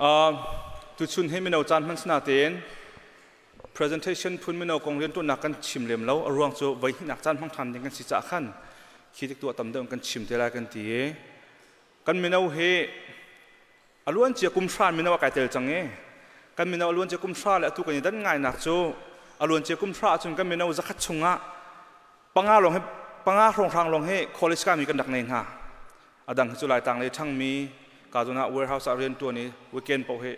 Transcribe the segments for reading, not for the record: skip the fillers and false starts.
Tuchun hi mino caan hman sina tein presentation phun mino kong riantuannak kan chim lem lo. A ruang cu voi hnihnak caan hmang than ding kan si caah khan khi tik tuah tam deuh kan chim te lai kan ti i kan mino hi a luan cia kum hra mino a kai tel cang i kan mino a luan cia kum hra le atu kan i dan ngainak cu a luan cia kum hra ahcun kan mino zakhat chungah panga lawng hi panga hrawnghrang lawng hi college kami kan rak nei hna. A dang hi cu Laitlang lei ṭhangmi ka zawn ah warehouse ah rian ṭuan i weekend paoh hi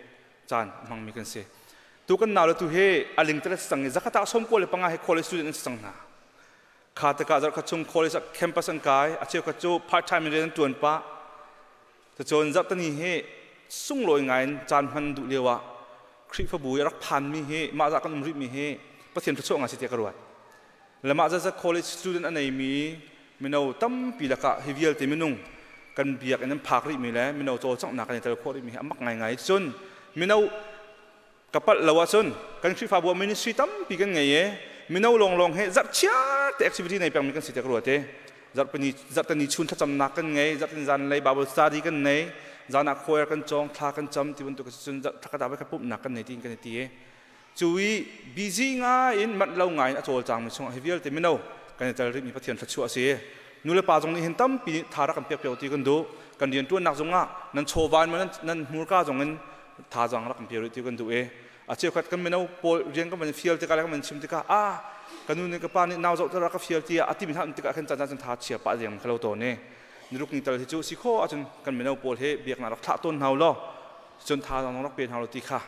caan a hmangmi kan si. Tu kan nau le tu hi a ling telet cang i zakhat ah 95 hi college student an si cang hna. Kha tikah zarhkhat chung college ah campus an kai, a cheukhat cu part time in rian an ṭuan pah. Cucun zarhtani hi sunglawi ngai in caan hman duh lio ah Khrihfabu i a rak phanmi hi mah zah kan um rihmi hi Pathian thluachuah ngai si tiah ka ruat. Le mah zatzat college student a neimi mino tampi lakah hi vialte minung kan biakinn an phak rihmi le mino cawlcanghnak kan i tel khawh rihmi hi a mak ngaingai. Cun mino ka palh lo ahcun kan Khrihfabu ah ministry tampi kan ngei i mino lawnglawng he zarhchiar te activity nei pengmi kan si tiah ka ruat i zarhpini zarhtani chun thlacamnak kan ngei, zarhtin zan lei Bible study kan nei, zan ah choir kan cawng, thla kan cam ti bantuk cun thakata kan pumhnak kan nei tiin kan i ti i cu i busy ngai in manh lo ngai in a cawlcangmi chungah hi vialte mino kan i tel rihmi Pathian thluachuah a si. Nu le pa zong nih hin tampi tha rak kan pek pio ti kan duh. Kan riantuannak zongah nan chawva in nan hmurka zong in thazaang rak kan pe rih ti kan duh i a cheukhat kan mino pawl rian kan van fial tikah le kan van chim tikah a ka nu nih ka pa nih nau zoh rak ka fial tiah a timi hna tikah khan caan caan tha chia pah deng khalo tawn i niruk ni tal hi cu si kho ahcun kan mino pawl he biaknak rak thlah tawn hna law cun thazaang rak pe hna lo ti kha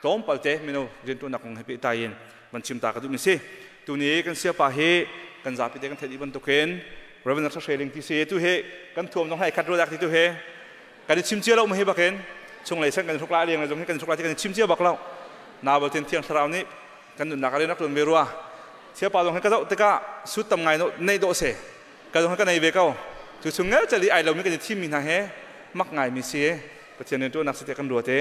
tlawmpal te mino riantuannak kong he pehtlai in van chim ta ka duh mi si. Tuni kan siapa hi kan zapi te kan theih dih bantukin Reverend Dr. Hreling ti si tu hi kan thuam zong hai khat ro dak ti tu hi kan i chim cia lo ma hi bakin chunglei san kan hruk lai leng zong hi kan hruk lai ti kan i chim cia bak lo na bal tin thiang thlarau nih kan nunnak a rian rak tuan ve rua. Siapa zong hi ka zoh tikah sut tam ngai nei dawh se ka zong hi ka nei ve ko. Cu chung ngel cali ai lomi kan i thimmi hna he mak ngai mi si. Pathian rian tuannak si te kan ruat i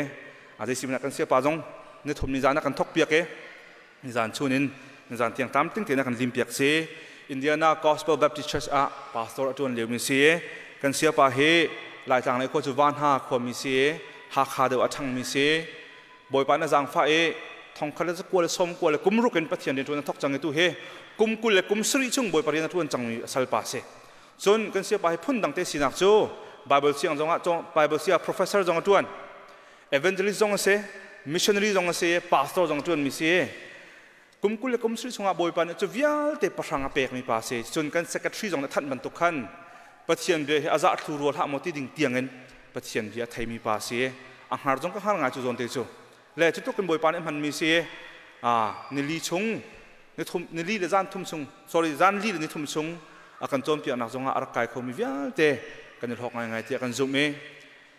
a zei si kan siapa zong ni thum ni zan ah kan thok piak i ni zan chun in ni zan tiang tam ting te na kan lim piak si. Indiana Gospel Baptist Church ah pastor a tuan lio mi si. Kan siapa hi Laitlang lei khua cu van ha khua mi si, Hakha deuh a ṭhang mi si. Bawipa na zaangfah i thongkhat le zakua le sawm kua le kum ruk in Pathian rian ṭuan a thok cang i tu hi kum 20 le kum 70 chung Bawipa rian a ṭuan cangmi salpa si. Cun kan siapa hi phundang te sinak cu Bible siang zongah Bible sia professor zong a ṭuan, evangelist zong a si, missionary zong a si, pastor zong a ṭuanmi si. Kum 20 le kum 70 chungah Bawipa nih cu vialte pahrang a pekmi pa si. Cun kan secretary zong nih thanh bantuk khan Pathian bia hi a zah thlu rua hlah maw ti ding tiangin Pathian bia a theimi pa si. A hngar zong ka hngar ngai cu zawn te cu. Le cu tluk in Bawipa nih hmanmi si. Nili chung nithum nili le zan thum chung, sorry, zan li le nithum chung a kan cawnpiaknak zongah a rak kai khomi vialte kan i hlawk ngaingai tiah kan zumh i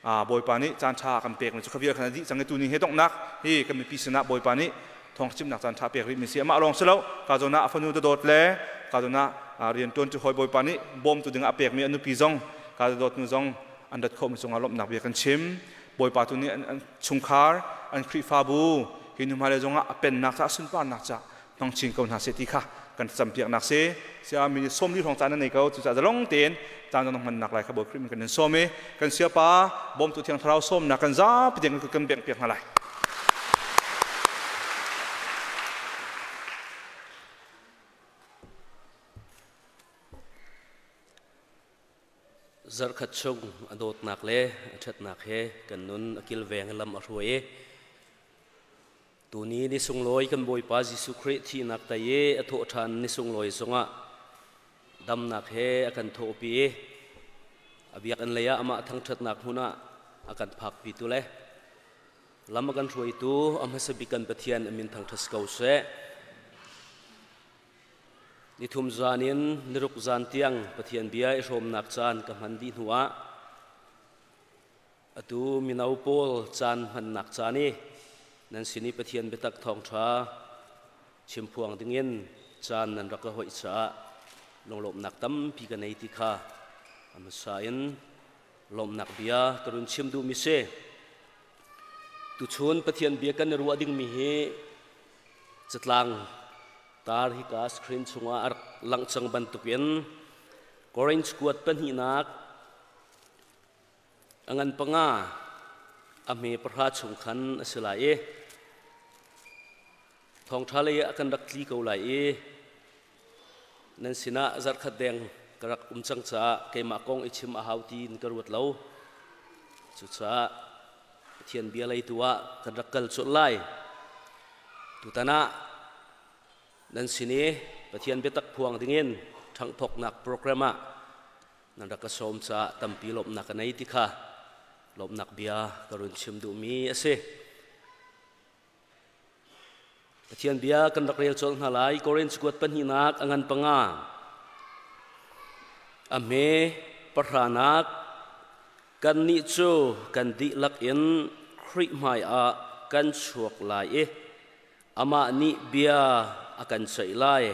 Bawipa nih caan ṭha kan pekmi cu kha vial khan a dih cang i tuni he donghnak hi kan mipi sinah Bawipa nih thawngchimnak caan ṭha pek rih mi si. Amah lawng si lo, ka zawn ah a fanu dawt le ka zawn ah rian ṭuan cu hawi Bawipa nih bawmtu dingah a pekmi a nupi zong ka dawt nu zong an rat khawhmi cungah lawmhnak bia kan chim. Bawipa tu nih an chungkhar, an Khrihfabu hi nu hmailei zongah a pennak ca, a sunparnak ca hmang chin ko hna seh ti kha kan campiaknak si. Sia mi 40 hrawng caan na nei ko. Cucaah zalong tein caan na hmannak lai kha Bawi Khrih min kan in sawm i kan siapa bawmtu Thiang Thlarau sawmnak kan zapi tiang kan bengh piak hna lai. Zarhkhat chung a dawtnak le a ṭhatnak he kan nun a kilveng lam a hruai i tuni ni sunglawi kan Bawipa Jesuh Khrih thihnak tei i a thawhṭhan ni sunglawi zongah damnak he a kan thawhpi i a biakinn lei ah amah thangṭhatnak hmun ah a kan phakpitu le lam a kan hruaitu a hmasa bik kan Pathian a min thangṭhat ko seh. Nithum zan in niruk zan tiang Pathian bia i hrawmnak caan ka hman dih hnuah atu mino pawl caan hmannak caan i nan sin i Pathian biatak thawngṭha chimphuang dingin caan nan rak ka hoih caah lunglawmhnak tampi ka nei ti kha a hmasa in lawmhnak bia ka run chim duhmi si. Tuchun Pathian bia kan i ruah dingmi hi catlang tar hika screen chungah a rak langh cang bantukin Korinth kuat pahnihnak a ngan panga. A hme pahra chung khan a si lai i thawngṭha lei ah kan rak tli ko lai i nan sinah zarhkhat deng ka rak um cang caah keimah kong i chim a hau tiin ka ruat lo. Cucaah Pathian bia lei tu ah kan rak kal colh lai. Tutan ah nan sin i Pathian biatak phuang dingin ṭhanghphawknak program ah nan rak ka sawm caah tampi lawmhnak ka nei ti kha lawmhnak bia ka run chim duhmi a si. Pathian bia kan rak rel colh hna lai. Korinth kuat pahnihnak a ngan panga a hme pahranak kannih cu kan dihlak in Khrih hmai ah kan chuak lai i amah nih bia a kan ceih lai.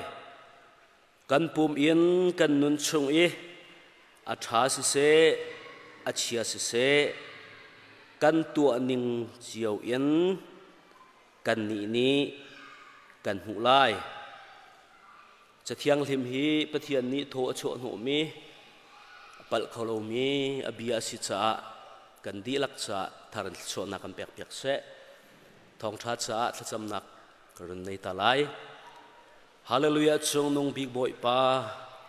Kan pum in kan nun chung i a ṭha siseh, a chia siseh, kan tuah ning cio in kannih nih kan hmuh lai. Cathianghlim hi Pathian nih thaw a chuah hnawhmi, a palh kho lomi a bia a si caah kan dihlak caah thar in thluachuahnak kan pekpiak seh. Thawngṭha caah thlacamnak ka run nei ta lai. Hallelujah Cungnung bik Bawipa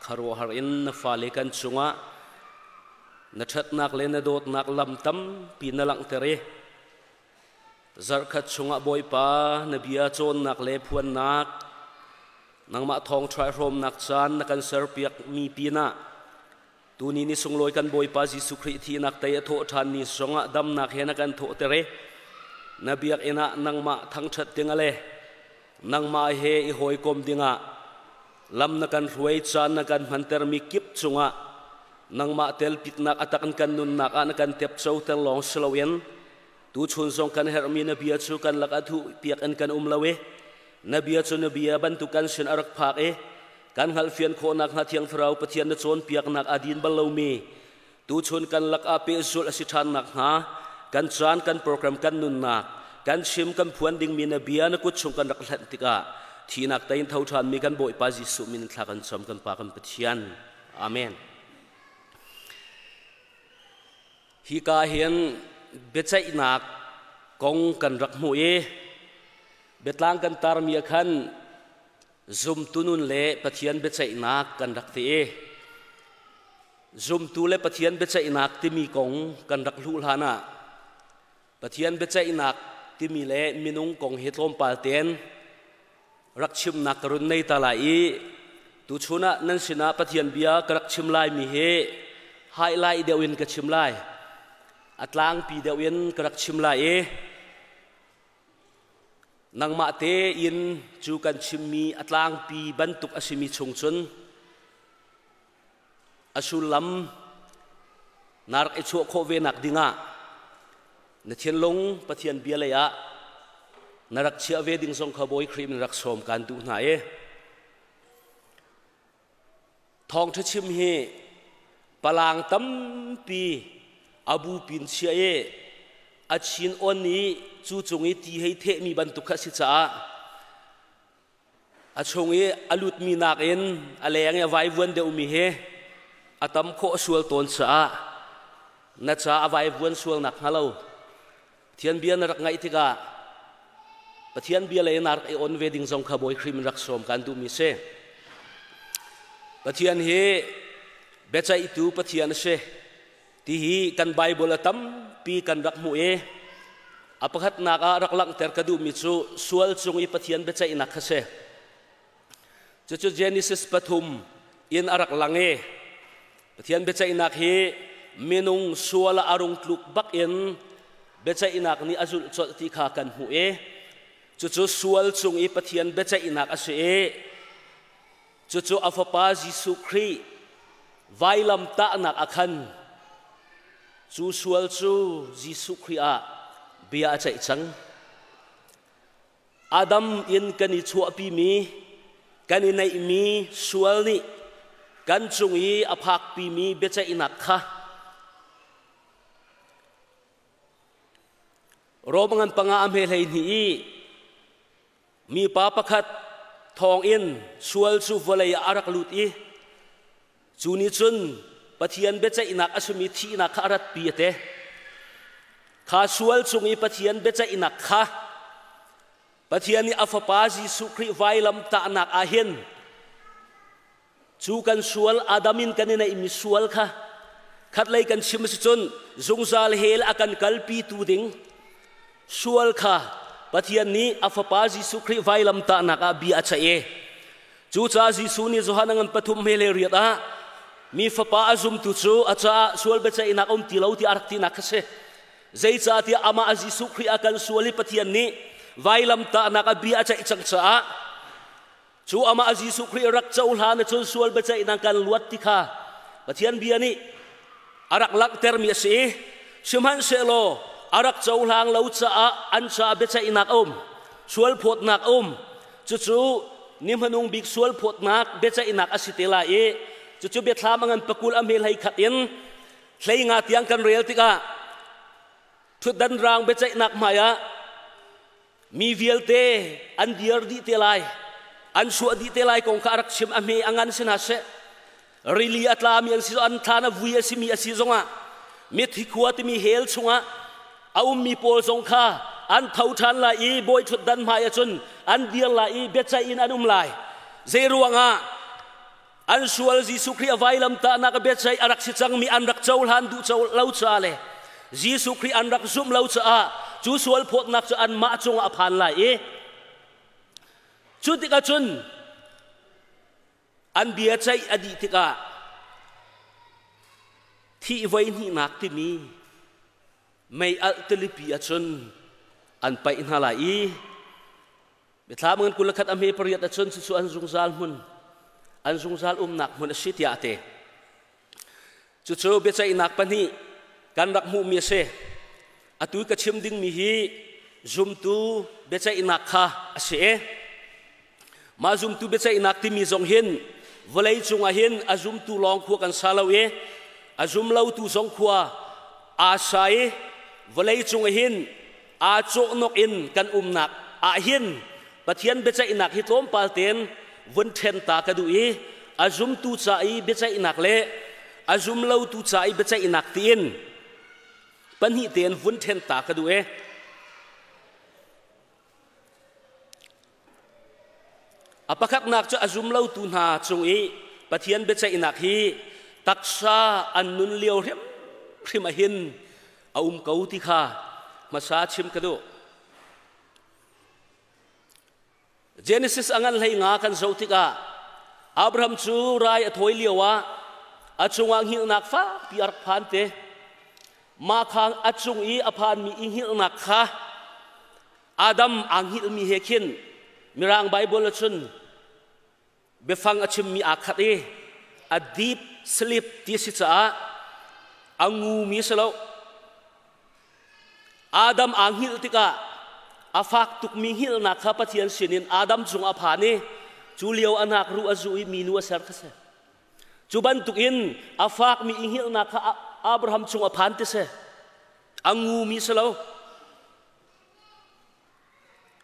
khuaruahhar in na fale kan cungah na ṭhatnak le na dawtnak lam tampi na langhter i zarhkhat chungah Bawipa na bia cawnnak le phuannak nangmah thawngṭha i hrawmnak caan na kan serpiak mi pinah tuni ni sunglawi kan Bawipa Jesuh Khrih thihnak tei a thawh ṭhan ni zongah damnak he na kan thawhter i na biakinn ah nangmah thangṭhat ding le nangmah he i hawikom dingah lam na kan hruai caan na kan hmantermi kip cungah nangmah telpitnak a tak in kan nunnak ah na kan tepcoter lawng si loin tuchun zong kan herhmi na bia cu kan lakah thuh piak in kan um lo i na bia cu na bia bantuk kan sin a rak phak i kan hngalhfian khawhnak hnga Thiang Thlarau Pathian na cawnpiaknak a din bal lomi tuchun kan lakah pehzulh a si ṭhan nakhnga kan caan kan program kan nunnak kan chim kan phuan dingmi na bia na kut chung kan rak hlanh tikah thihnak tein tho ṭhanmi kan Bawipa Jesuh min thla kan cam kan Pa kan Pathian. Amen. Hika hin biaceihnak kong kan rak hmuh i biatlang kan tarmi ah khan zumtu nun le Pathian biaceihnak kan rak ti i zumtu le Pathian biaceihnak timi kong kan rak hluh hlan ah Pathian biaceihnak timi le minung kong hi tlawmpal tein rak chimnak ka run nei ta lai i tuchun ah nan sinah Pathian bia ka rak chim laimi hi highlight deuh in ka chim lai a tlangpi deuh in ka rak chim lai i nangmah tein cu kan chimmi a tlangpi bantuk a simi chung cun a sullam na rak i chuah khawh ve nak dingah na thinlung Pathian bia lei ah na rak chiah ve ding zong kha Bawi Khrih min rak sawm kan duh hna i thawngṭha chim hi palang tampi abu pin chia i a chin on i cu cung i ti hei thehmi bantuk kha a si caah A chung i a lutmi nakin a leng i a vaivuan deuhmi hi a tam khawh sual tawn caah na ca a vaivuan sual nakhnga lo Pathian bia na rak ngaih tikah Pathian bia lei na rak i on ve ding zong kha Bawi Khrih min rak sawm kan duhmi si. Pathian hi biaceihtu Pathian a si. Ti hi kan Bible a tampi kan rak hmuh i a pakhatnak ah rak langhter ka duhmi cu sual cung i Pathian biaceihnak kha si. Cucu Genesis pathum in a rak lang i Pathian biaceihnak hi minung sual ah a rung tluk bak in biaceihnak nih a zulh colh ti kha kan hmuh i cucu sual cung i Pathian biaceihnak a si i Cucu a fapa Jesuh Khrih vailam tahnak ah khan cu sual cu Jesuh Khrih ah bia a ceih cang. Adam in kan i chuahpimi, kan i neihmi sual nih kan cung i a phakpimi biaceihnak kha Rom ngan panga a hme hlei hnih i Mipa pakhat thawngin sual cu vawlei ah a rak lut i cu nih cun Pathian biaceihnak a simi thihnak kha a ratpi a ti. Kha sual cung i Pathian biaceihnak kha Pathian nih a Fapa Jesuh Khrih vailam tahnak ah hin cu kan sual Adam in kan i neihmi sual kha khatlei kan chim si cun zungzal hell a kan kalpi tu ding sual kha Pathian nih a Fapa Jesuh Khrih vailam tahnak ah bia a ceih i cucaah Jesuh nih Johan a ngan pathum he le riat ah mi Fapa a zumtu cu a caah sual biaceihnak a um ti lo ti a rak tinak kha si. Zeicahtiah amah Jesuh Khrih a kan sual i Pathian nih vailam tahnak a bia a ceih cang caah cu amah Jesuh Khrih rak cohlan cun sual biaceihnak kan luat ti kha Pathian bia nih a rak langhtermi a si i sihmanhsehlaw a rak cohlang lo caah an caah biaceihnak a um, sual phawtnak a um. Cucu ni hmanung bik sual phawtnak biaceihnak a si te lai i cucu biathlam a ngan pakul a hme hlei khat in hlei nga tiang kan rel tikah thutdan rang biaceihnak hmaiah mi vialte an dir dih te lai, an suah dih te lai kong kha a rak chim. A hme a ngan si hna seh, rili a tlami an si, an thlan a vui a simi a si zongah, mithi khua timi hell chungah a ummi pawl zong kha an tho ṭhan lai i bawi ṭhutdan hmai ahcun an dir lai i biaceih in an um lai. Zei ruangah an sual Jesuh Khrih a vailamtahnak a biaceih a rak si cangmi an rak cohlan duh lo caah le Jesuh Khrih an rak zumh lo caah cu sual phawtnak cu anmah cungah a phan lai i cu tikah cun an bia ceih a dih tikah thih voi hnihnak timi mei alh tilipi ahcun an paih hna lai i Biathlam ngan 21 a hme pariat ahcun cucu an zungzal hmun, an zungzal umnak hmun a si tiah a ti. Cucu biaceihnak pahnih kan rak hmuhmi a si. Atu ka chim dingmi hi zumtu biaceihnak kha a si i mah zumtu biaceihnak timi zong hin vawlei cungah hin a zumtu lawng khua kan sa lo i a zum lotu zong khua aa sa i vawlei cungah hin aa cawhnok in kan umnak ah hin Pathian biaceihnak hi tlawmpal tein vun ṭhen ta ka duh i a zumtu ca i biaceihnak le a zum lotu ca i biaceihnak tiin pahnih tein vun ṭhen ta ka duh i a pakhatnak cu a zum lotu hna cung i Pathian biaceihnak hi taksa an nun lio hrimhrim ah hin a um ko ti kha hmasa chim ka duh. Genesis a ngan hlei nga kan zoh tikah Abraham cu rai a thawi lio ah a cungah hngilhnak fakpi a rak phan te. Mah kha a cung i a phanmi i hngilhnak kha Adam aa hngilhmi he khin Mirang Bible ahcun biafang a chimmi aa khat i a deep sleep ti a si caah a ngumi a si lo. Adam aa hngilh tikah a fak tukmi hngilhnak kha Pathian sinin Adam cung a phan i cu lio a hnak ruh a zuh i minu a ser kha si. Cu bantukin a fakmi i hngilhnak kha Abraham cung a phan ti si. A ngumi si lo.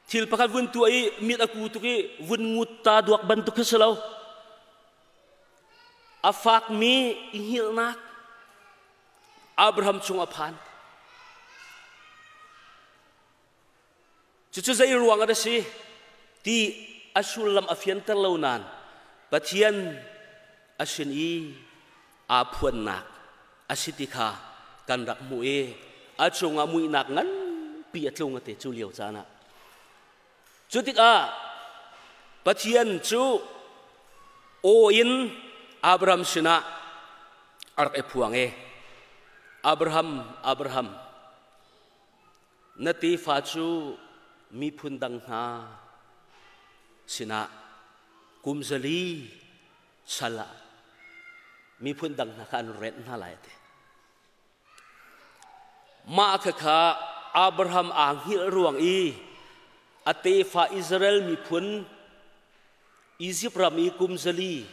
Thil pakhat vun tuah i mit a ku tuk i vun ngut ta duak bantuk khi si lo. A fakmi i hngilhnak Abraham chung a phan. Cucu zei ruang ah si ti a sullam a fianter lo nain Pathian a sin i aa phuannak a si ti kha kan rak hmuh i a cungah muihnak nganpi a tlung a ti cu lio caan ah. Cu tikah Pathian cu aw in Abraham sinah a rak i phuang i Abraham, Abraham, na tefa cu miphun dang hna sinah kum 400 sal ah miphun dang hna kha an renh hna lai a ti. Mah khakha Abraham aa hngilh ruang i a tefa Israel miphun Izipt ram i kum 400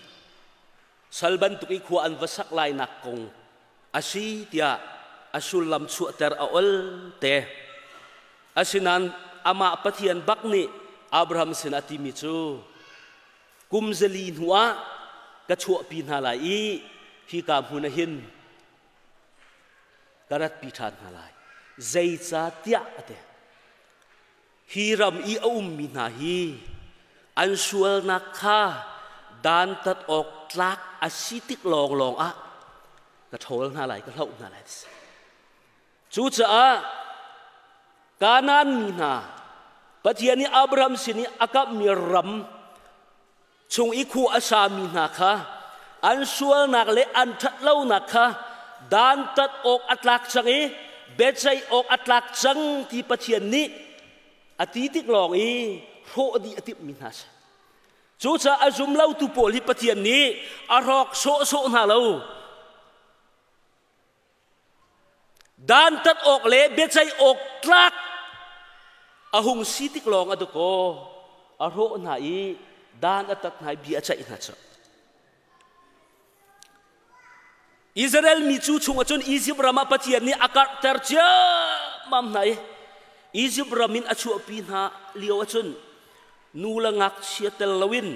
sal bantuk i khua an va sak lainak kong a si tiah a sullam chuahter a ol te. Asinain amah Pathian bak nih Abraham sin a timi cu kum 400 hnuah ka chuahpi hna lai i hika hmun ah hin ka ratpi ṭhan hna lai. Zeicahtiah a ti. Hi ram i a ummi hna hi an sualnak kha dantat awk tlak a si tik lawnglawng ah ka ṭhawl hna lai, ka hloh hna lai. Cucaah Kanaan mi hna Pathian nih Abraham sin i a kamhmi ram chung i khua a sami hna kha an sualnak le an ṭhatlonak kha dantat awk a tlak cang i biaceih awk a tlak cang ti Pathian nih a ti tik lawng i hrawh dih a timhmi hna a si. Cucaah a zum lotu pawl hi Pathian nih a hrawk sawhsawh hna lo. Dantat awk le biaceih awk tlak a hung si tik lawng a dakaw a hrawh hna i dan a tat hna i bia a ceih hna cu. Israel mi cu chung ahcun Izipt ram ah Pathian nih a karhter ciammam hna i Izipt ram in a chuahpi hna lio ahcun nu le ngakchia tel loin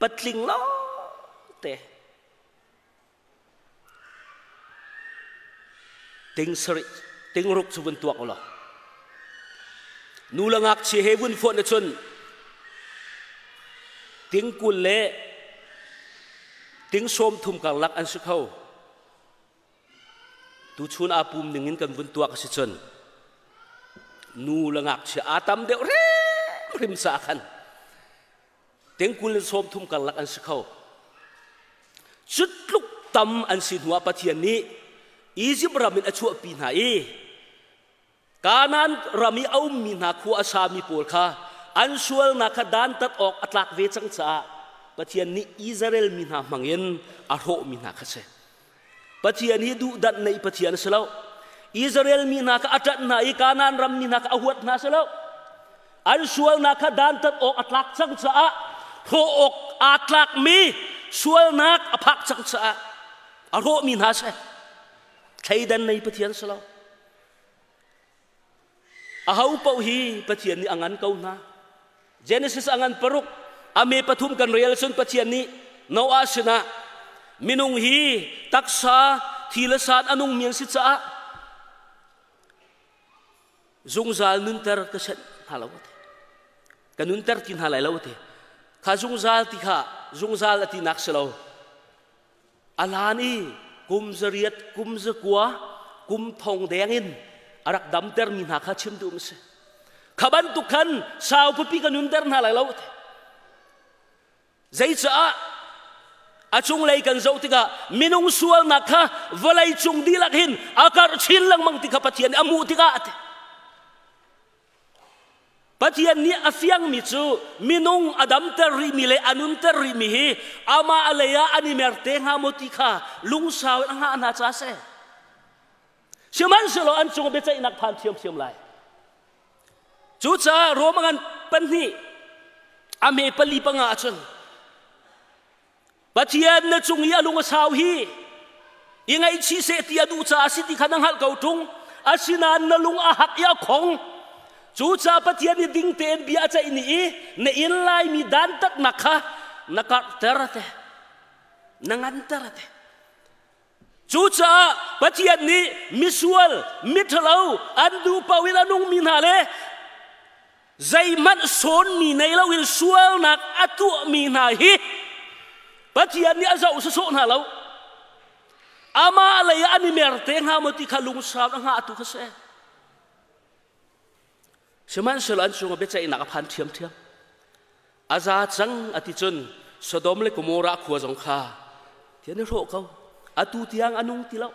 patling lawngte Ting sarih tingruk cu vun tuak ulaw nu le ngakchia he vun fonh ahcun ting 20 le ting 30 karlak an si kho. Tuchun aa pum ning in kan vun tuak a si cun nu le ngakchia aa tam deuh hrimhrim caah khan Ting 20 le 30 karlak an si kho. Cu tluk tam an si hnuah Pathian nih Izipt ram in a chuahpi hna i Kanaan ram i a ummi hna khua a sami pawl kha an sualnak kha dantat awk a tlak ve cang caah Pathian nih Israel mi hna hmangin a hrawhmi hna kha si. Pathian hi duhdanh neih Pathian a si lo. Israel mi hna kha a ṭanh hna i Kanaan ram mi hna kha a huat hna si lo. An sualnak kha dantat awk a tlak cang caah hrawh awk aa tlakmi sualnak a phak cang caah a hrawhmi hna si. Thleidan nei Pathian si lo. Aho paoh hi Pathian nih a ngan ko hna. Genesis a ngan paruk a me pathum kan rel cun Pathian nih Noah sinah minung hi taksa thi le san a nungmi an si caah zungzal nunter ka senh hna lo ati. Ka nunter ti hna lai lo ati. Kha zungzal ti kha zungzal a tinak si lo. A hlan i kum 800 kum 900 kum thong deng in a rak damtermi hna kha chim duh a si. Kha bantuk khan sau pipi ka nunter hna lai lo. Zeicaah a cunglei kan zoh tikah minung sualnak kha vawlei cung dihlak hin a karh chin lengmang ti kha Pathian nih a hmuh tikah a ti. Pathian nih a fiangmi cu minung a damter rihmi le a nunter rihmi hi amah a lei ah an i mer te hnga maw ti kha lungsau in a hngah hna ca a si. Sihmanhsehlaw an cung biaceihnak phan thiamthiam lai. Cucaah Rom ngan pahnih a hme pali panga ahcun Pathian na cung i a lung a sau hi i ngaihchih seh ti a duh caah a si ti kha na hngalh ko ṭung. Asinain na lung a hak i a khong. Cucaah Pathian nih ding tein bia a ceih ni i na inn laimi dantatnak kha na karhter a ti. Na nganter a ti. Cucaah Pathian nih misual, miṭhalo, an duh paoh in a nungmi hna le zeihmanh sawnmi nei loin sualnak a tuahmi hna hi Pathian nih a zoh sawsawh hna lo. Amah lei ah an i mer te hnga maw ti kha lungsau a hngah tu kha si. Sihmanhsehlaw an cungah biaceihnak a phan ṭhiamṭhiam. A za cang a ti cun Sodom le Gomorrah khua zong kha thian i hrawh ko. Atu tiang a nung ti lo.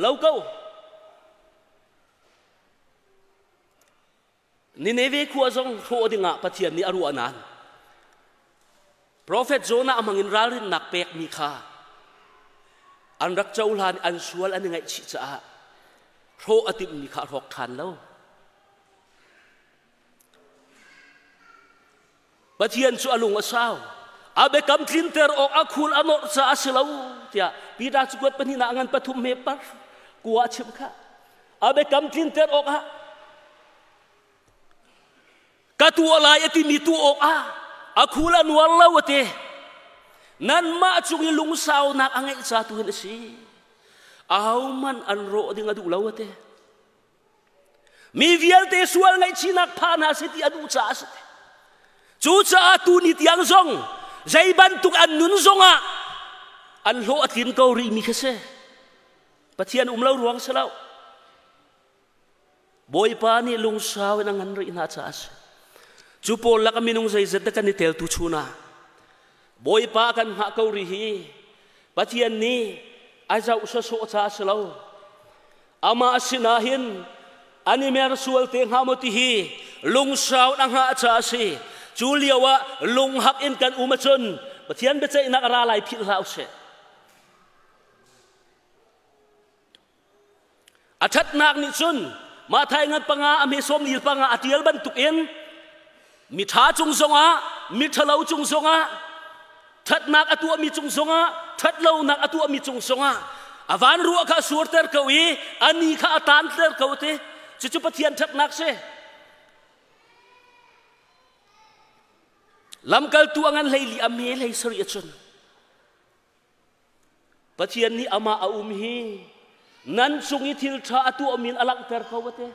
Lo ko. Nineveh khua zong hrawh dingah Pathian nih a ruah nain Profet Jonah hmangin ralrinnak pekmi kha an rak cohlan an sual an i ngaihchih caah hrawh a timhmi kha a hrawk ṭhan lo. Pathian cu a lung a sau. A biakam tlinter awk a khul a norh caah a si lo tiah Peter cu kuat pahnih nak ngan pathum he par kua a chimh kha. A biakam tlinter awk ah ka tuah lai a timi tuah awk ah a khul a nuar lo a ti. Nanmah cung i lungsaunak a ngeih ca tu hin a si. Ahohmanh an rawh ding a duh lo a ti. Mi vialte sual ngaihchihnak pha hna seh ti a duh caah a si. Cucaah tu ni tiang zong zei bantuk an nun zongah an hlawh a tlin ko rihmi kha si. Pathian um lo ruang si lo. Bawipa nih lungsau in a ngan rih hna caah a si. Cu pawl lak minung zeizat dah kan i tel tu chun ah Bawipa kan hngah ko rih hi Pathian nih a zoh sawsawh caah a si lo. Amah sinah hin an i mer sual te hnga maw ti hi lungsau in a hngah caah a si. Cu lio ah lunghak in kan um ahcun Pathian biaceihnak a ra lai philh hlah usih. A ṭhatnak nih cun Matthai ngan panga a hme sawm lil panga a ṭial bantukin miṭha cung zongah miṭhalo cung zongah ṭhatnak a tuahmi cung zongah ṭhatlonak a tuahmi cung zongah a van ruah kha a surter ko i a ni kha a tanter ko ti cucu Pathian ṭhatnak si. Lamkaltu a ngan hleili a hme hlei sarih ahcun Pathian nih amah a um hi nan cung i thil ṭha a tuahmi in a langhter ko a ti.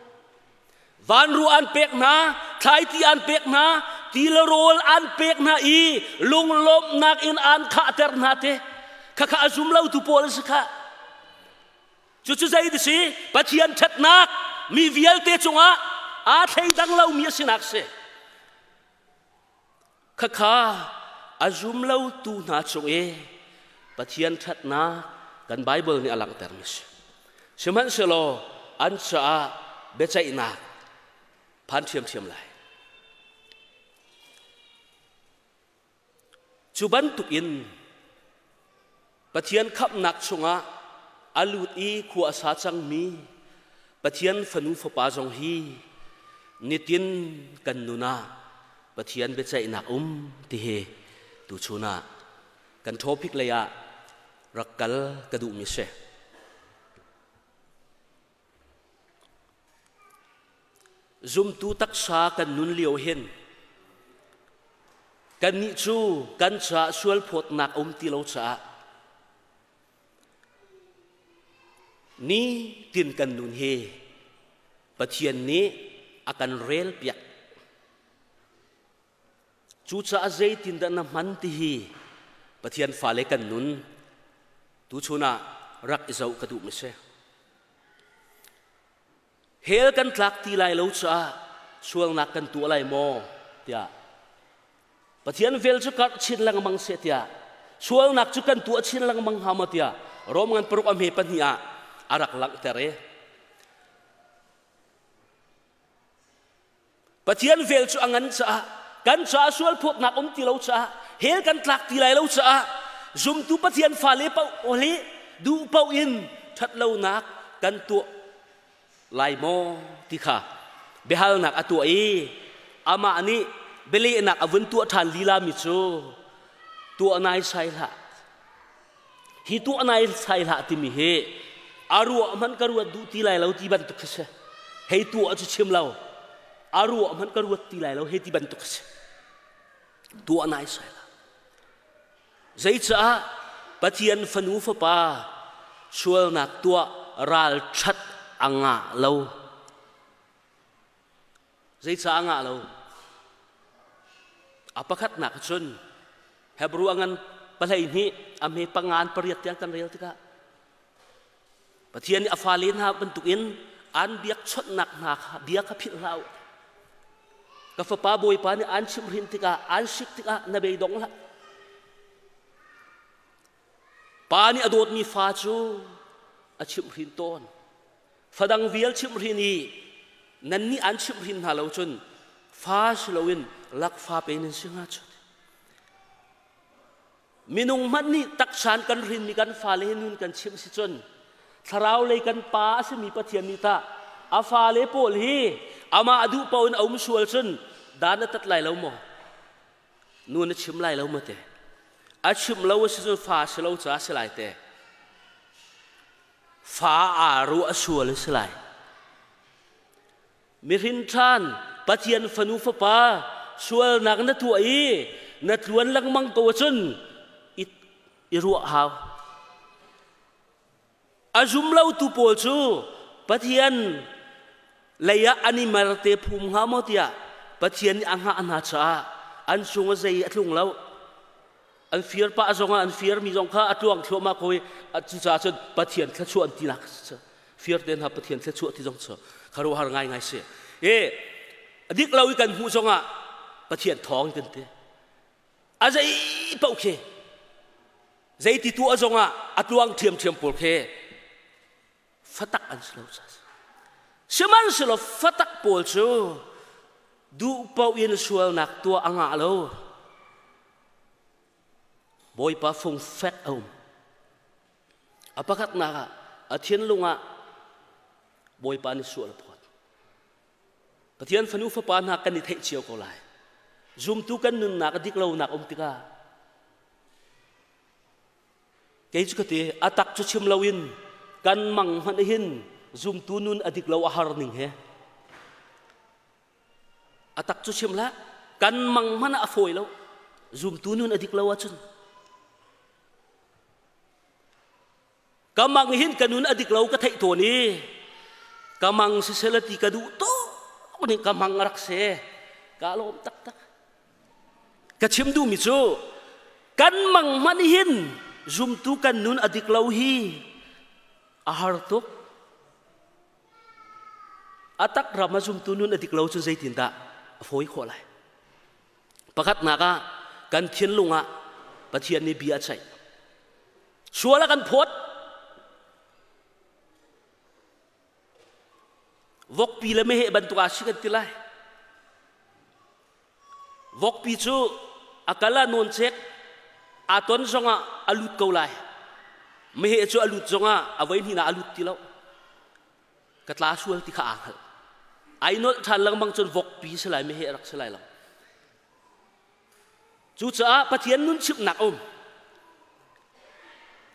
Vanruah an pek hna, thlaiti an pek hna, ti le rawl an pek hna i lunglawmhnak in an khahter hna te. Khakha a zum lotu pawl a si khah. Cucu zei ti si? Pathian ṭhatnak mi vialte cungah aa thleidang lomi a sinak si. Khakha a zum lotu hna cung i Pathian ṭhatnak kan Baibal nih a langhtermi a si. Sihmanhsehlaw an caah biaceihnak phan ṭhiamṭhiam lai. Cu bantukin Pathian khamhnak chungah a lut i khua a sa cangmi Pathian fanu fapa zong hi nitin kan nun ah Pathian biaceihnak um ti hi tuchun ah kan topic lei ah rak kal ka duhmi si. Zumtu taksa kan nun lio hin kannih cu kan caah sualphawtnak a um ti lo caah nitin kan nun hi Pathian nih a kan relpiak. Cucaah zeitindah na hman ti hi Pathian fale kan nun tuchun ah rak i zoh ka duhmi si. Hell kan tlak ti lai lo caah sualnak kan tuah lai maw tiah Pathian vel cu karh chin lengmang seh tiah sualnak cu kan tuah chin lengmang hnga maw tiah Rom ngan paruk a hme pahnih ah a rak langhter i Pathian vel cu a ngan caah kan caah sualphawtnak um ti lo caah hell kan tlak ti lai lo caah zumtu Pathian fale paoh hi duh paoh in ṭhatlonak kan tuah lai maw ti kha biahalnak a tuah i amah nih bialehnak a vun tuah ṭhan lila mi cu tuah naisai hlah hi tuah nai sai hlah timi hi a ruah hmanh ka ruat duh ti lai lo ti bantuk khi si hei tuah cu chim lo a ruah hmanh ka ruat ti lai lo hei ti bantuk khi si tuah nai sai hlah zeicaah Pathian fanu fapa sualnak tuah ralṭhat a ngah lo Zeicah a ngah lo? A pakhatnak cun Hebrew a ngan 12 a hme pangan pariat tiang kan rel tikah Pathian nih a fale hna bantukin an biakchawnhnak hna kha bia kha philh hlah u. Ka fapa Bawipa nih an chimhhrin tikah an sik tikah na beidong hlah. Pa nih a dawtmi fa cu a chimhhrin tawn. Fadang vial chimhhrin i nannih an chimhhrin hna lo cun fa si loin lakfa pe nan si hnga cu. Minung hmanh nih taksan kan hrinmi kan fale hi nun kan chimh si cun thlarau lei kan pa a simi Pathian nih tah a fale pawl hi amah duh paoh in a um sual cun dan a tat lai lo maw? Nu na chim lai lo maw te? A chim lo a si cun fa si lo caah si lai te. Fa aa ruah sual a si lai. Mihrin ṭhan Pathian fanu fapa sualnak na tuah i na tluan lengmang ko ahcun i ruah hau. A zum lotu pawl cu Pathian Lei ah an i mer te phum hnga maw tiah Pathian nih a hngah hna caah an cung a zei a tlung lo. An fir pah zongah an firmi zong kha a tluang thluahmah ko i cucaah cun Pathian thluachuah an tinak fir te hna Pathian thluachuah ti zong cu khuaruahhar ngaingai si. E dik lo i kan hmuh zongah Pathian thawng kan ti. A zei paoh khi zeiti tuah zongah a tluang ṭhiamṭhiam pawl khi fatak an si lo ca sihmanhsehlaw fatak pawl cu duh paoh in sualnak tuah a ngah lo. Bawipa fung fek a um. A pakhatnak ah a thinlung ah Bawipa nih sual a phawt. Pathian fanu fapa hna kan i theih cio ko lai. Zumtu kan nunnak a dik lonak um tikah Kei cu ka ti, a tak cu chim loin kan mang hmanh hin zumtu nun a dik lo a har ning he. A tak cu chim hlah, kan mang hmanh ah a fawi lo. Zumtu nun a dik lo ahcun. Ka mang hin ka nun a dik lo ka theih tawn i ka mang sisela ti ka duh tuk ning ka mang a rak se. Ka lawm taktak. Ka chim duhmi cu kan mang hmanh hin zumtu kan nun a dik lo hi a har tuk. A tak ram a zumtu nun a dik lo cun zeitindah a fawi khawh lai? Pakhatnak ah kan thinlung ah Pathian nih bia a ceih. Sual a kan phawt. Vokpi le meheh bantuk ah si kan ti lai. Vokpi cu a kal ah nawn cek, aa ton zongah a lut ko lai. Meheh cu a lut zongah a voi hnih ah a lut ti lo. Ka tla sual ti kha aa hngalh. Ai nolh ṭhan lengmang cun vokpi si lai, meheh rak si lai lo. Cucaah Pathian nun chimhnak um.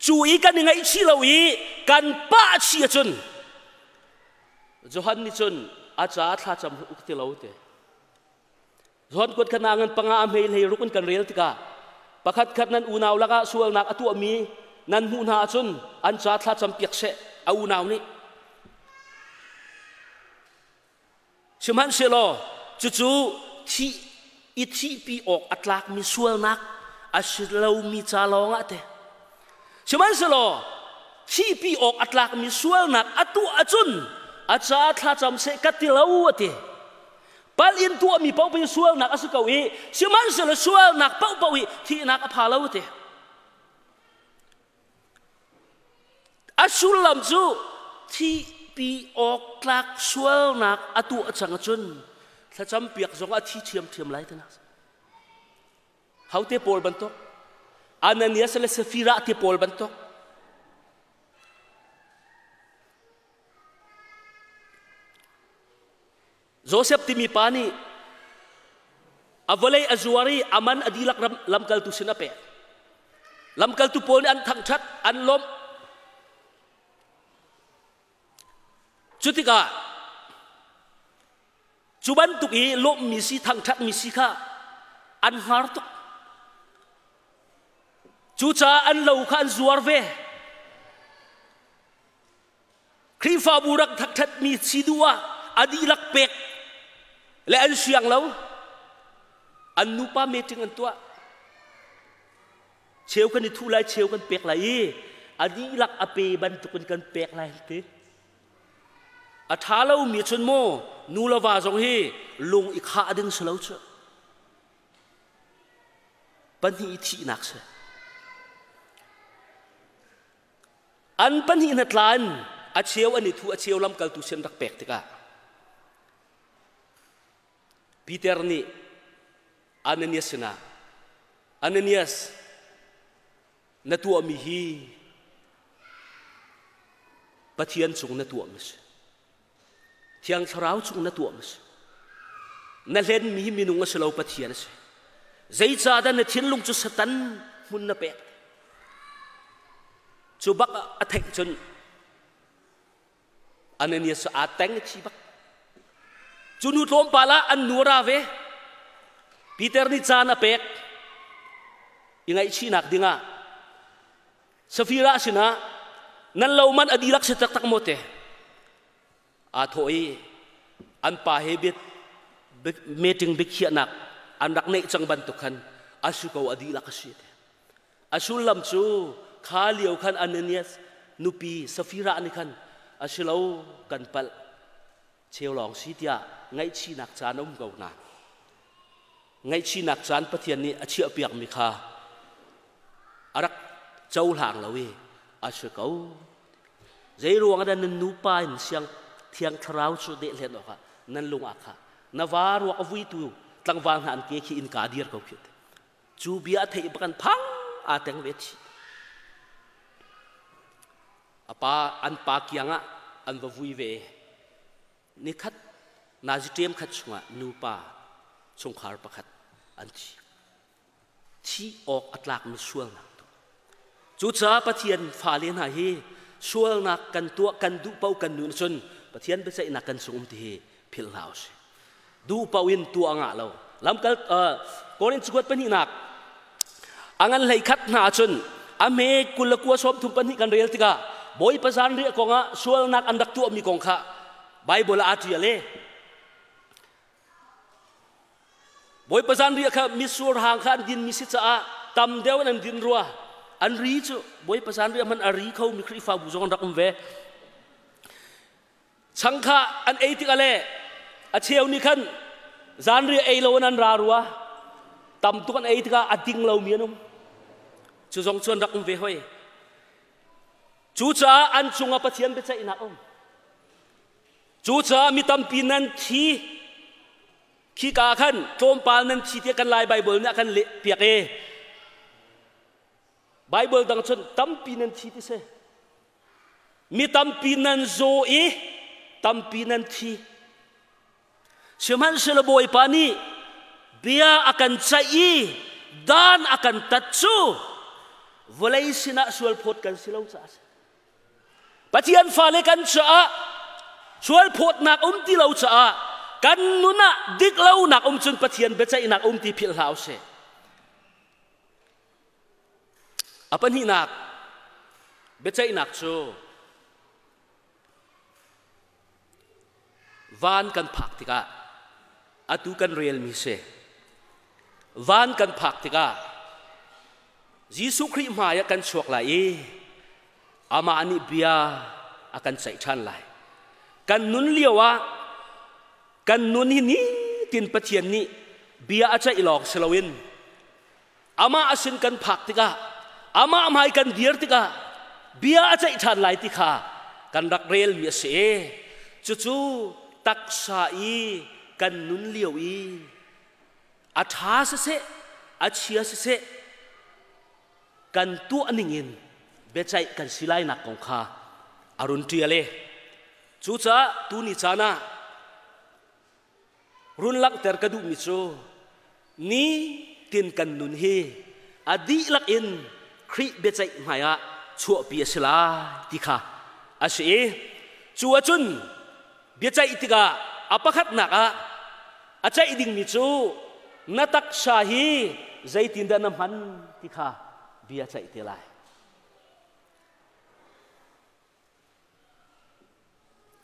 Cu i kan i ngaihchih lo i kan pah chih ahcun Johan nih cun a caah thlacam uk ti lo te. Johan kuat khat ngan panga a hmei hlei ruk in kan rel tikah pakhat khat nan unau lakah sualnak a tuahmi nan hmuh hna ahcun an ca thlacam piak seh a unau nih. Sihmanhsehlaw cucu thih i thihpi awk a tlakmi sualnak a si lomi ca lawngah te. Sihmanhsehlaw thihpi awk a tlakmi sualnak a tuah ahcun a ca thlacam seh ka ti lo a ti. Pal in tuahmi paoh hi sualnak a si ko i sihmanhsehlaw sualnak paohpaoh hi thihnak a pha lo a ti. A sullam cu thihpi awk tlak sualnak a tuah cang ahcun thlacam piak zong a thi ṭhiamṭhiam lai tinak. Hote pawl bantuk Ananias le Safira te pawl bantuk Joseph timi pa nih a vawlei a zuar i a man a dihlak lamkaltu sin a pek. Lamkaltu pawl nih an thangṭhat, an lawmh. Cu tikah cu bantuk i lawmhmi si, thangṭhatmi si kha an hngar tuk. Cucaah an lo kha an zuar ve. Khrihfabu rak thangṭhatmi si duh ah a dihlak pek le an siang lo. An nupa meeting an tuah. Cheu kan i thuh lai, cheu kan pek lai i a dihlak a pe bantukin kan pek lai ti. A ṭha lomi cun maw nu le va zong hi lung i khah ding si lo cu. Pahnih i thihnak si. An pahnih hnatla in a cheu an i thu, a cheu lamkaltu sin rak pek tikah Peter nih Ananias sinah, Ananias, na tuahmi hi Pathian cung na tuahmi si. Thiang Thlarau cung na tuahmi si. Na hlenmi hi minung a si lo, Pathian a si. Zeicahdah na thinlung cu Satan hmun na pek? Cu bak a theih cun Ananias cu aa teng i thi bak. Cu nu tlawmpal ah an nu a ra ve. Peter nih caan a pek i ngaihchihnak dingah Safira sinah nan lo man a dihlak si taktak maw te? Aa thawh i An pa he meeting biakhiahnak an rak neih cang bantuk khan asu ko a dihlak a si te. A sullam cu kha lio khan Ananias nupi Safira nih khan a si lo kan palh cheu lawng si tiah ngaihchihnak caan a um ko na. Ngaihchihnak caan Pathian nih a chiahpiakmi kha a rak cohlang lo i a si ko. Zei ruang ah dah nan nupa in siang thiang thlarau cu dehhlen awkah nan lung ah kha na va ruak a vuitu tlangval hna an ke khi innka dir ko khi. Cu bia a theih bakan phang aa teng ve thi. A pa an pa kiang ah an va vui ve. Nikhat nazi ṭem khat chungah nupa chungkhar pakhat an thi. Thi awk a tlakmi sualnak tu. Cucaah Pathian fale hna hi sualnak kan tuah kan duh paoh kan nun cun Pathian biaceihnak kan cung um ti hi philh hlah usih. Duh paoh in tuah ngah lo. Lamkal Korin cakuat pahnihnak a ngan hlei khat hna cun a hme 20 le kua 34 kan rel tikah Bawipa zanriah kongah sualnak an rak tuahmi kong kha Bible ah aa ṭial e. Bawipa zanriah kha mitsur hang kha an dinmi si caah tam deuh in an din rua. An ri cu Bawipa zanriah hmanh a ri khomi Khrihfabu zong an rak um ve. Chang kha an ei tikah le a cheu nih khan zanriah ei lo in an ra rua. Tam tuk an ei tikah a ding lomi an um. Cu zong cu an rak um ve hoi. Cucaah an cungah Pathian biaceihnak a um. Cucaah mi tampi nan thi khika khan tlawmpal nan thi tiah kan Lai Baibal nih a kan leh piak e. Baibal dang cun tampi nan thi ti si. Mi tampi nan zaw i tampi nan thi. Sihmanhsehlaw Bawipa nih bia a kan ceih i dan a kan tat cu vawlei sinah sualphawt kan si lo caah a si. Pathian fale kan caah sualphawtnak um ti lo caah kan nun ah dik lonak um cun Pathian biaceihnak um ti philh hlah usih. A pahnihnak biaceihnak cu van kan phak tikah atu kan relmi si. Van kan phak tikah Jesuh Khrih hmai ah kan chuak lai i amah nih bia a kan ceih ṭhan lai. Kan nun lio ah kan nun hi nitin Pathian nih bia a ceih lawng si loin amah a sin kan phak tikah amah hmai kan dir tikah bia a ceih ṭhan lai ti kha kan rak relmi a si. Cucu taksa i kan nun lio i a ṭha siseh a chia siseh kan tuah ningin biaceih kan si lainak kong kha a run ṭial i cucaah tuni caan ah Run langhter ka duhmi cu nitin kan nun hi a dihlak in Khrih biaceih hmaiah chuahpi a si lai ti kha a si i cu ahcun biaceih tikah a pakhatnak ah a ceih dingmi cu na taksa hi zeitindah na hman ti kha bia ceih te lai.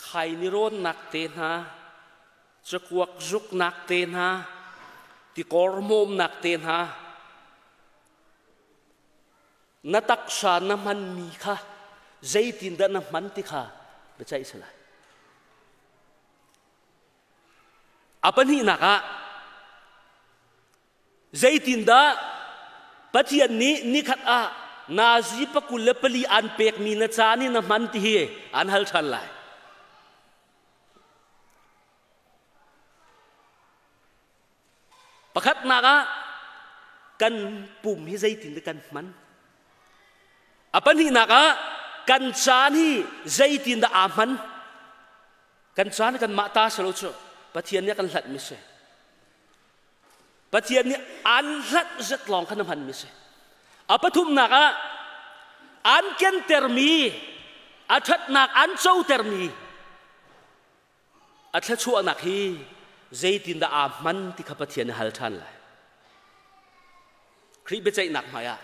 Khainirawnnak te hna, cakuak zuknak te hna, tikor hmawmnak te hna, na taksa na hmanmi kha zeitindah na hman ti kha biaceih si lai. A pahnihnak ah Zeitindah Pathian nih nikhat ah nazi 24 an pekmi na ca nih na hman ti hi an hal ṭhan lai. Pakhatnak ah kan pum hi zeitindah kan hman? A pahnihnak ah kan caan hi zeitindah aa hman? Kan caan kan mah ta si lo cu Pathian nih a kan hlatmi si. Pathian nih an hlat zet lawng kha na hmanmi si. A pathumnak ah an kentermi, a ṭhatnak an cotermi, a thluachuahnak hi zeitindah aa hman ti kha Pathian nih hal ṭhan lai. Khrih biaceihnak hmaiah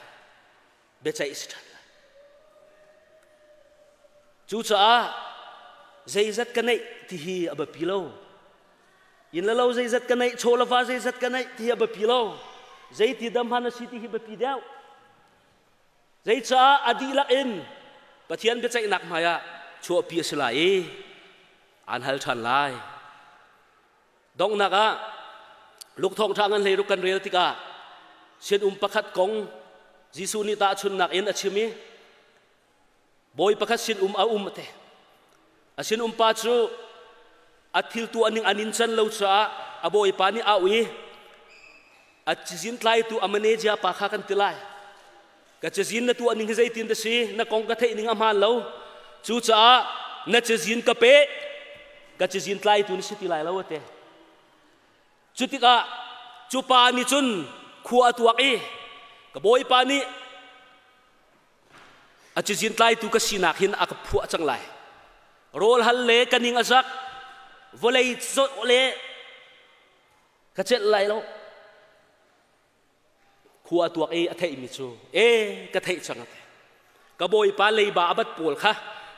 biaceih si ṭhan lai. Cucaah zeizat ka neih ti hi a biapi lo. Inn le lo zeizat ka neih, chaw le va zeizat ka neih ti hi a biapi lo. Zeiti dam hman a si ti hi biapi deuh. Zeicah a dihlak in Pathian biaceihnak hmaiah chuahpi a si lai i aan hal ṭhan lai. Donghnak ah Luke thawngṭha ngan hlei ruk kan rel tikah sinum pakhat kong Jesuh nih tahchunhnak in a chim i bawi pakhat sinum a um te. A sinum pa cu a thil tuah ning an in can lo caah a bawipa nih a au i a cizin tlaitu a manager pa kha kan ti lai. Ka cazin na tuah ning hi zeitin da si na kong ka theih ning a hmaan lo. Cucaah na cazin ka pe ka cazin tlaitu na si ti lai lo ate. Cu tikah cu pa nih cun khua a tuak i ka bawipa nih a cazin tlaitu ka sinak hin a ka phuah cang lai. Rawl hal le ka ning a zak vawlei zawh le ka celh lai lo. Khua a tuak i a theihmi cu e ka theih cang a ti. Ka bawipa leiba a bat pawl kha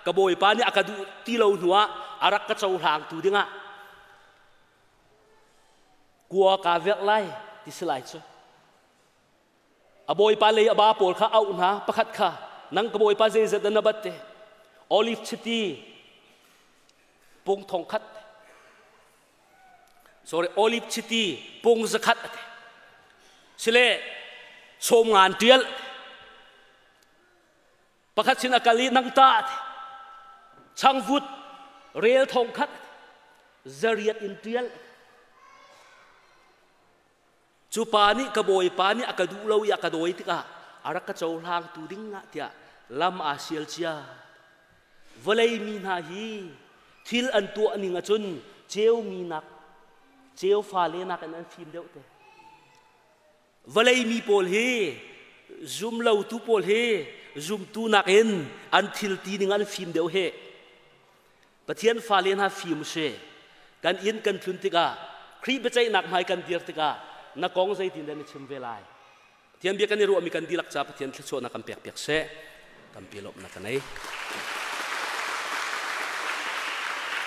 ka bawipa nih a ka duh ti lo hnuah a rak ka cohlangtu dingah kua kaa verh lai ti si lai cu. A bawipa lei a ba pawl kha auh hna pakhat kha nang ka bawipa zeizat dah na bat te olive chiti pung thong khat sorry olive chiti pung zakhat ate sile som ngan tial pakhat sin akal i nang ta ate changvut rel thong khat zariat in tial. Cu pa nih ka bawipa nih a ka duh lo i a ka dawi tikah a rak ka cohlangtu ding ah tiah lam aa sial cia. Vawlei mi hna hi thil an tuah ning ahcun ceu mi nak ceu fale nakin an fim deuh te. Vawlei mi pawl hi zumlotu pawl hi zumtu nakin an thil ti ning an fim deuh he. Pathian fale hna fim si. Kan inn kan tlun tikah Khrih biaceihnak hmai kan dir tikah na kong zeitin dah na chim ve lai? Pathian bia kan i ruahmi kan dihlak ca Pathian thluachuahnak kan pek piak seh. Tampi lawmhnak ka nei.